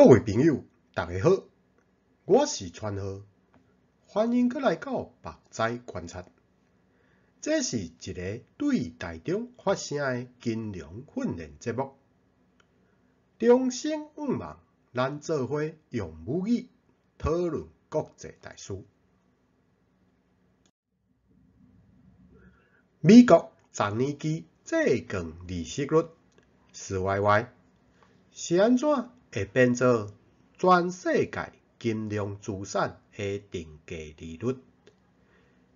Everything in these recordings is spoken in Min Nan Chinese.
各位朋友，大家好，我是川浩，歡迎閣來到目知觀察。這是一个對台中發聲的金融訓練節目。中心向望，咱做伙用母語討論國際大事。美國十年期債券利息率四歪歪，是按怎會變做全世界金融資產的定價利率？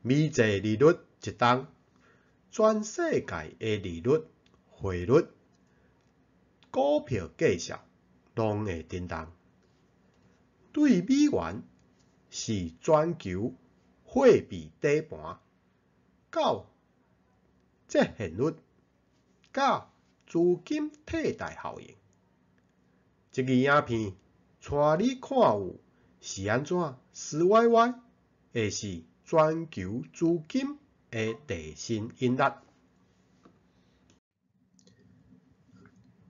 美債利率一動，全世界的利率、匯率、股票價數攏會震動。對美元是全球貨幣底盤，到折現率佮資金替代效應。這支影片帶你看有是按怎斯歪歪會是全球資金的地心引力。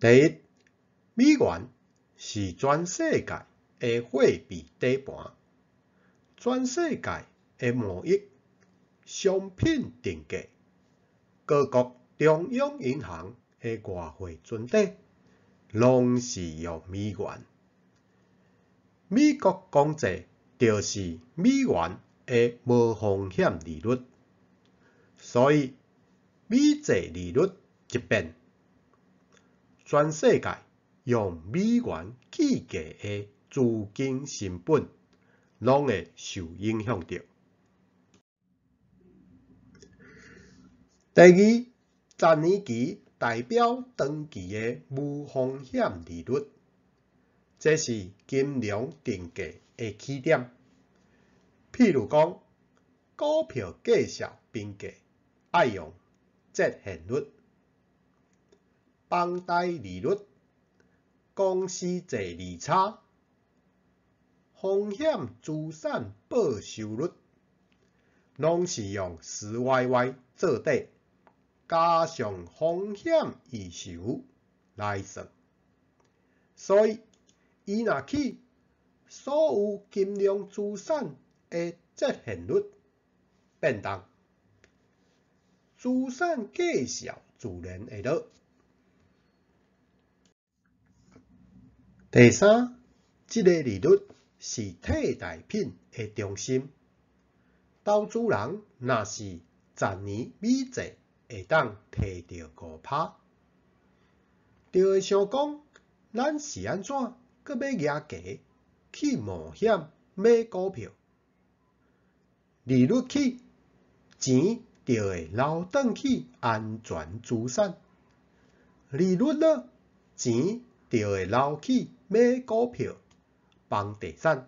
第一，美元是全世界的貨幣底盤，全世界的貿易、商品定價、各國中央銀行的外匯存底，攏是用美元。美國公債就是美元的無風險利率，所以美債利率一變，全世界用美元計價的資金成本攏會受影響著。第二，十年期代表長期的無風險利率，這是金融定價的起點。譬如講，股票價數評價愛用折現率、房貸利率、公司債利差、風險資產報酬率，攏是用斯歪歪做底，加上風險溢酬來算。所以，伊若起，所有金融資產的折現率變動，資產價數自然會落。第三，這个利率是替代品的中心。投資人若是十年美債會當提著5%，就會想講，咱是按怎閣欲額價去冒險買股票？利率起，錢就會流轉去安全資產；利率落，錢就會流去買股票、房地產，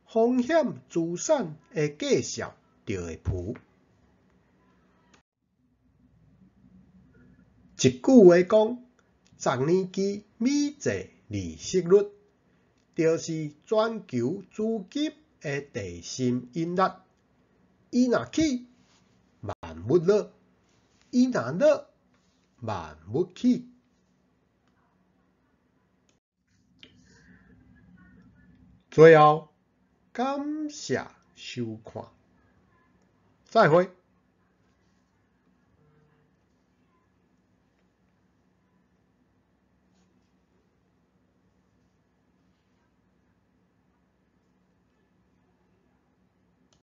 風險資產的價數就會浮。一句話講，十年期美債利息率就是全球資金的地心引力。伊若起，萬物落；伊若落，萬物起。最後，感謝收看，再會。